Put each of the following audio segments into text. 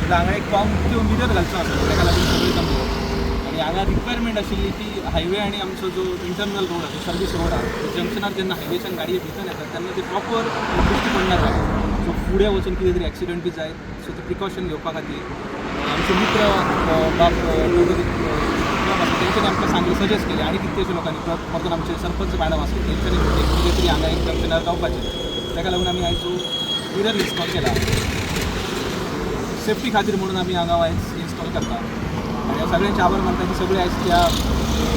म्हटल्यार हांगा एक कॉन्केव मिरर घालचो आसलो, ताका लागून सगळे जमले. आनी हांगा रिक्वायरमेंट आशिल्ली की हायवे आनी आमचो जो इंटरनल रोड आसा, सर्वीस रोड आसा, जंक्शनार जेन्ना हायवेच्यान गाडये भितर येतात तेन्ना ते प्रॉपर दिश्टी पडना जालें. सो फुडें वचून कितें तरी एक्सिडंट बी जायत, सो ते प्रिकॉशन घेवपा खातीर आमचे मित्र बाब चौधरी आसा, तेंच्यांनी आमकां सांगलें, सजेस्ट केलें. आनी कितलेशे लोकांनी, परतून आमचे सरपंच मॅडम आसले, तेंच्यांनी म्हणलें कितें तरी हांगा एक जंक्शनार जावपाचें. ताका लागून आमी आयज जो मिरर इन्स्टॉल केला, सेफ्टी खातीर म्हणून आमी हांगा आयज इन्स्टॉल करता. आनी हांव सगळ्यांचे आभार मानता की सगळे आयज त्या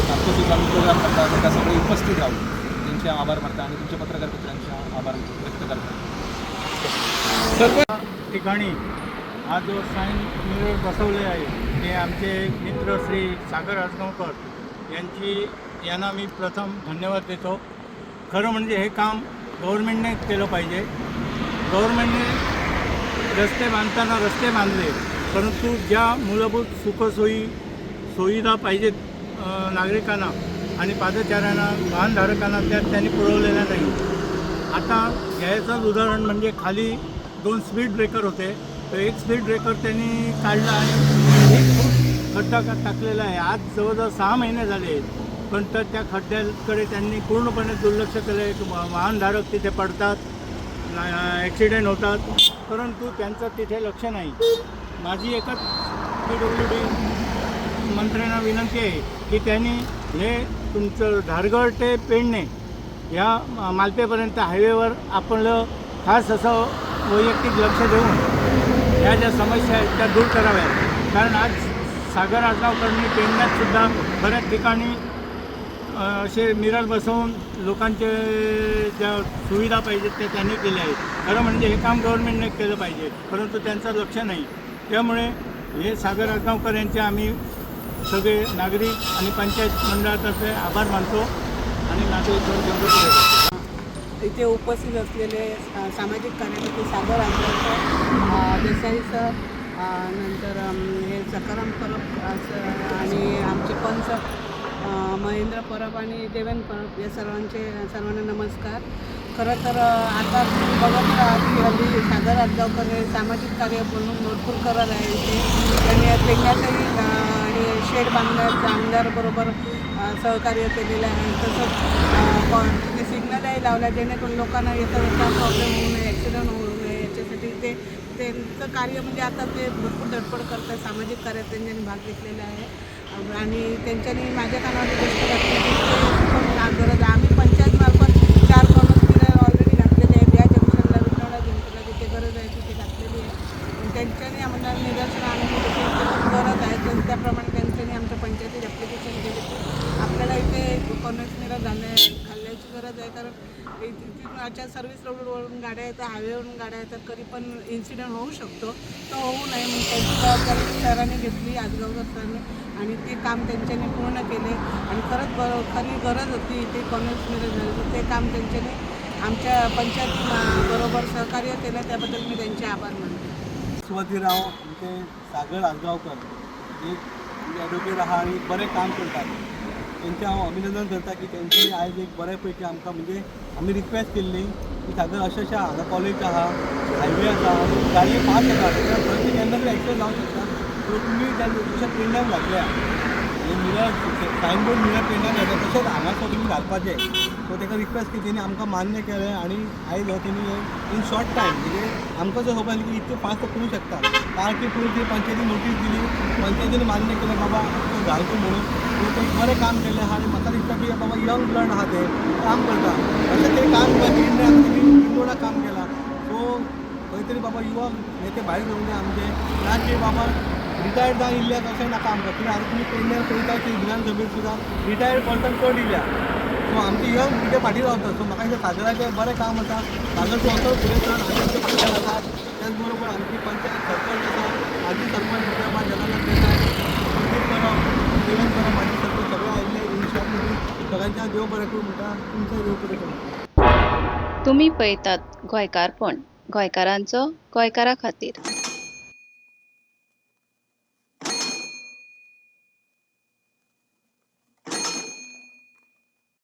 धाकटोसो जो आमी प्रोग्राम करता ताका सगळे उपस्थित रावले. तेंचे हांव आभार मानता आनी तुमच्या पत्रकार मित्रांचे हांव आभार व्यक्त करता. ठिकाणी हा जो साईन मिरर बसवले आहे, ते आमचे मित्र श्री सागर आजगावकर यांना मी प्रथम धन्यवाद देतो. खरं म्हणजे हे काम गव्हर्मेंटने केलं पाहिजे. गव्हर्मेंटने रस्ते बांधताना रस्ते बांधले, परंतु ज्या मूलभूत सुखसोयी सुविधा पाहिजेत नागरिकांना आणि पादचाऱ्यांना, वाहनधारकांना, त्या त्यांनी पुरवलेल्या नाही. आता घ्यायचंच उदाहरण म्हणजे खाली दोन स्पीड ब्रेकर होते, तर एक स्पीड ब्रेकर त्यांनी काढला आणि एक खूप खड्डा टाकलेला आहे. आज जवळजवळ 6 महिने झाले, पण तर त्या खड्ड्याकडे त्यांनी पूर्णपणे दुर्लक्ष केलं आहे. वाहनधारक तिथे पडतात, ॲक्सिडेंट होतात, परंतु त्यांचं तिथे लक्ष नाही. माझी एकच पीडब्ल्यूडी मंत्र्यांना विनंती आहे की त्यांनी हे तुमचं धारगळ ते पेडणे या मालपेपर्यंत हायवेवर आपलं खास असं वैयक्तिक लक्ष देऊन ह्या ज्या समस्या आहेत त्या दूर कराव्यात. कारण आज सागर आजगावकरांनी पेडण्यातसुद्धा बऱ्याच ठिकाणी असे मिरर बसवून लोकांचे ज्या सुविधा पाहिजेत त्या त्यांनी केल्या आहेत. खरं म्हणजे हे काम गव्हर्नमेंटने केलं पाहिजे, परंतु त्यांचं लक्ष नाही. त्यामुळे हे सागर आजगावकर यांचे आम्ही सगळे नागरिक आणि पंचायत मंडळातर्फे आभार मानतो आणि माझे दोन शब्द पुरे करतो. इथे उपस्थित असलेले सामाजिक कार्यकर्ते सागर आजगावकर, देसाई सर, नंतर हे सकाराम परब असं आणि आमचे पंच महेंद्र परब आणि देवेंद्र परब या सर्वांना नमस्कार. खरं तर आता तुम्ही बघत आहात की हल्ली सागर आजगावकर हे सामाजिक कार्य म्हणून भरपूर करत आहे इथे. त्यांनी या पेडण्यातही हे शेड बांधण्याचं आमदारबरोबर सहकार्य केलेलं आहे. तसंच तिथे सिग्नलही लावला, जेणेकरून लोकांना येता जाता प्रॉब्लेम होऊ नये, ॲक्सिडेंट होऊ नये, याच्यासाठी ते त्यांचं कार्य म्हणजे आता ते भरपूर धडपड करतात. सामाजिक कार्यात त्यांनी भाग घेतलेला आहे आणि त्यांच्यानी माझ्या कानावर गोष्ट घातली की ते पण गरज आहे. आम्ही पंचायतमार्फत चार कॉर्नर मिरर ऑलरेडी घातलेले आहेत या जंक्शनला, विठ्ठला जंक्शनला, जिथे गरज आहे तिथे घातलेली आहे. पण त्यांच्यानी आम्हाला निदर्शन आणून दिलं की इथे पण गरज आहे, तर त्याप्रमाणे त्यांच्यानी आमच्या पंचायतीत ॲप्लिकेशन केले की आपल्याला इथे कॉन्व्हेक्स मिरर घालण्याची गरज आहे, कारण तिथून अच्छा सर्व्हिस रोडवरून गाड्या येतात, हायवेवरून गाड्या येतात, कधी पण इन्सिडेंट होऊ शकतो. तो होऊ नये म्हणून त्यांची जबाबदारी सरांनी घेतली, आजगावकर सरने, आणि ते काम त्यांच्यानी पूर्ण केले. आणि खरंच बरं, खरी गरज होती इथे कॉन्व्हेक्स मिरर घालायची. ते काम त्यांच्यानी आमच्या पंचायत बरोबर सहकार्य केलं, त्याबद्दल मी त्यांचे आभार मानते. सुवातीर हांव आमचे सागर आजगांवकर एक एडवोकेट आहा आनी बरें काम करतात, तेंचें हांव अभिनंदन करता की तेंच्यांनी आयज एक बरें पैकी आमकां, म्हणजे आमी रिक्वेस्ट केल्ली की सागर, अशें अशें हांगा कॉलेज आहा, हायवे आसा आनी गाडयो फास्ट येता, थंय केन्ना तरी एक्सिडंट जावंक शकता. सो तुमी जशें पेडण्यान घातल्या हे मिरर, सायनबोर्ड मिरर पेडण्यान घातल्या, तशेंच हांगासर तुमी घालपाचें. सो ताका रिक्वेस्ट केली, तेणी आमकां मान्य केलें आनी आयज हो तेणी इन शॉर्ट टायम, म्हणजे आमकां जो खबर आसली की इतकें फास्ट करूंक शकता, कारण की पयलीं ती पंचायतीन नोटीस दिली, पंचायतीन मान्य केलें, बाबा तूं घाल तूं म्हणून. सो तें बरें काम केलें आहा आनी म्हाका दिसता की बाबा यंग ब्लड आहा, ते काम करता, अशें ते काम पेडण्यां रिंगोडा काम केलां. सो खंय तरी बाबा युवा हे ते भायर सरूंक जाय आमचे, ना की बाबा रिटायर्ड जावन इल्ले तशें नाका आमकां. कित्याक आतां तुमी पेडण्यार पळयता की विधानसभेत सुद्दां रिटायर्ड पर्सन चड इल्या. सो आमचे यंग भुरगे फाटीं रावता. सो म्हाका दिसता सागराचें बरें काम आसा. सागर, तूं असो फुडें सर, आमी तुमच्या फाटल्यान आसा. त्याच बरोबर आमची पंचायत सरपंच आसा, माजी सरपंच विद्यामान जगन्नाथ देसाय, सुधीर परब, देवेंद्र परब, माजी सरपंच, सगळे आयिल्ले. इन शॉर्ट, सगळ्यांच्या देव बरें करूं म्हणटा, तुमचें देव बरें करूं. तुमी पळयतात गोंयकारपण, गोंयकारांचो गोंयकारा खातीर.